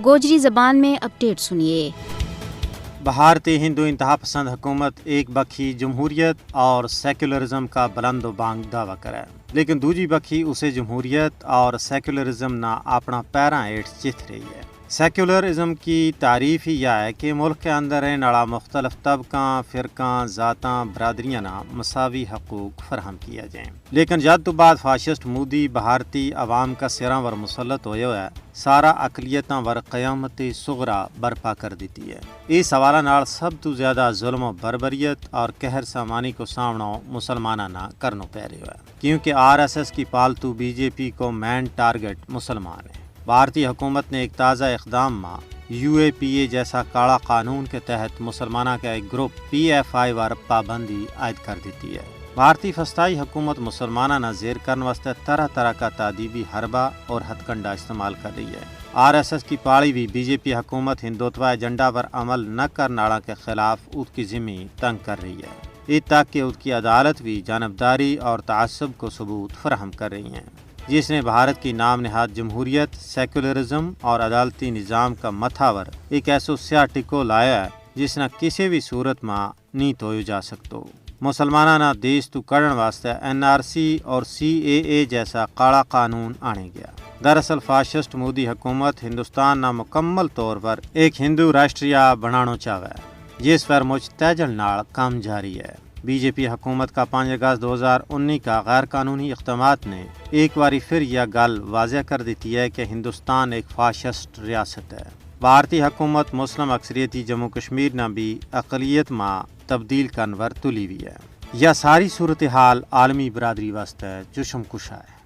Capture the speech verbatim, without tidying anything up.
گوجری زبان میں اپڈیٹ سنیے۔ بھارتی ہندو انتہا پسند حکومت ایک بکھی جمہوریت اور سیکولرزم کا بلند و بانگ دعویٰ کرے، لیکن دوجی بکھی اسے جمہوریت اور سیکولرزم نا اپنا پیراں ہیٹھ چتھ رہی ہے۔ سیکولرزم کی تعریف ہی یا ہے کہ ملک کے اندر رہنے والا مختلف طبقاں، فرقاں، ذاتاں، برادریاں نا مساوی حقوق فراہم کیا جائیں۔ لیکن جد تو بعد فاشسٹ مودی بھارتی عوام کا سراں ور مسلط ہوئے ہوئے سارا اقلیتاں ور قیامت صغریٰ برپا کر دیتی ہے۔ اس حوالہ نال سب تو زیادہ ظلم و بربریت اور قہر سامانی کو سامنو مسلماناں نا کرنو پے رہیو ہے، کیونکہ آر ایس ایس کی پالتو بی جے پی کو مین ٹارگٹ مسلمان ہے۔ بھارتی حکومت نے ایک تازہ اقدام ما یو اے پی اے جیسا کالا قانون کے تحت مسلماناں کا ایک گروپ پی ایف آئی ور پابندی عائد کر دیتی ہے۔ بھارتی فستائی حکومت مسلماناں نا زیر کرن واسطے طرح طرح کا تادیبی حربہ اور ہتھکنڈا استعمال کر رہی ہے۔ آر ایس ایس کی پاڑی بھی بی جے پی حکومت ہندوتوا ایجنڈا پر عمل نہ کرن آڑاں کے خلاف ات کی ذمی تنگ کر رہی ہے، یہ تاکہ ات کی عدالت بھی جانبداری اور تعصب کو ثبوت فراہم کر رہی ہیں، جس نے بھارت کی نام نہاد جمہوریت، سیکولرزم اور عدالتی نظام کا متھاور ایک ایسو سیاہ ٹکو لایا ہے، جس نا کسی بھی صورت ما نہیں تویو جا سکتو۔ مسلماناں نا دیش تو کڑھن واسطے این آر سی اور سی اے اے جیسا کالا قانون آنے گیا۔ دراصل فاشسٹ مودی حکومت ہندوستان نا مکمل طور پر ایک ہندو راشٹریہ بنانو چاہوے، جس پر مچ تیجل نال کم جاری ہے۔ بی جے پی حکومت کا پانچ اگست دو ہزار انی کا غیر قانونی اقدامات نے ایک واری پھر یا گل واضح کر دیتی ہے کہ ہندوستان ایک فاشسٹ ریاست ہے۔ بھارتی حکومت مسلم اکثریتی جموں کشمیر نا بھی اقلیت ما تبدیل کرن ور تلی ہوئی ہے۔ یا ساری صورتحال عالمی برادری واسطے چشم کشا ہے۔